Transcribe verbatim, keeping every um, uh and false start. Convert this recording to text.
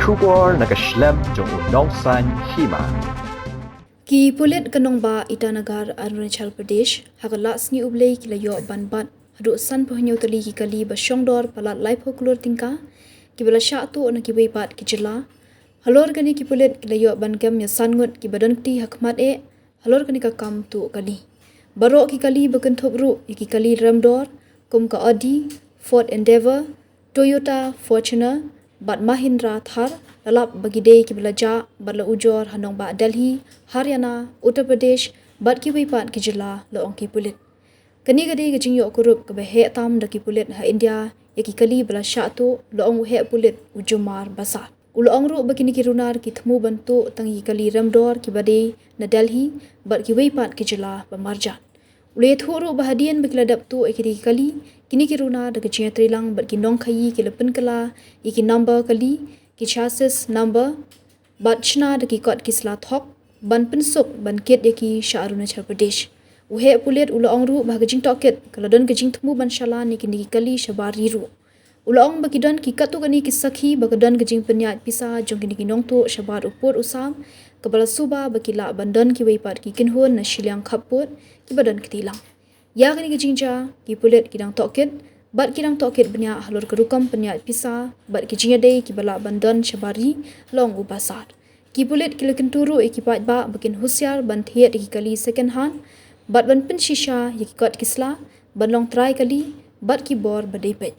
Khubor na ka shlem jong u Nongsaiñ Hima. Ki pulit ka nongbah Itanagar, Arunachal Pradesh, ha ka lad sngi U Blei ki la ïoh ban bat haduh sanphew hynñiew tylli ki kali ba shongdor palat laiphew klur tyngka, kiba la shah tuh na kiwei pat ki jylla. Halor kane ki pulit ki la ïoh ban kem ïa san ngut kiba don kti ha khmat eh, halor kane ka kam tuh kali. Baroh ki kali ba kynthup ruh ïa ki kali remdor, kum ka Audi, Ford Endeavour, Toyota Fortuner, bad Mahindra Thar, la lap ba ki dei kiba la jah bad la ujor ha nongbah Delhi, Haryana, Uttar Pradesh, bad kiwei pat ki jylla, la ong ki pulit. Kane ka dei ka jingïoh kurup kaba heh tam da ki pulit ha India ïa ki kali ba la shah tuh, la ong u heh pulit u Jumar Basar. U la ong ruh ba kine ki runar ki thmu ban tuh tang ïa ki kali remdor kiba dei na Delhi bad kiwei pat ki jylla ba marjan. U la ïathuh ruh ba hadien ba ki la dep tuh ïa kine ki kali, kine ki runar da ka jingïatreilang bad ki nongkhaii ki la pynkylla ïa ki number kali, ki chassis number, bad shna da ki kot ki sla thok, ban pynsuk ban kit ïa ki sha Arunachal Pradesh. U heh pulit u la ong ruh ba ha ka jingtohkit ka la don ka jingthmu ban shalan ïa kine ki kali shabar ri ruh. U la ong ba ki don ki katto katne ki sakhi ba ka don ka jingpynïaid pisa jong kine ki nongtuh shabar u pud u sam, kaba la suba ba ki lah ban don kiwei pat ki kynhun na shiliang khappud kiba don kti lang. Ïa kane ka jingjia, ki pulit ki dang tohkit, bad ki dang tohkit bniah halor ka rukom pynïaid pisa bad ki jingïadei kiba lah ban don shabar ri, la ong u Basar. Ki pulit ki la kyntu ruh ïa ki paidbah ba kin husiar ban thied ïa ki kali second hand, bad ban pynshisha ïa ki kot ki sla, ban long trai kali, bad ki bor ba dei peit.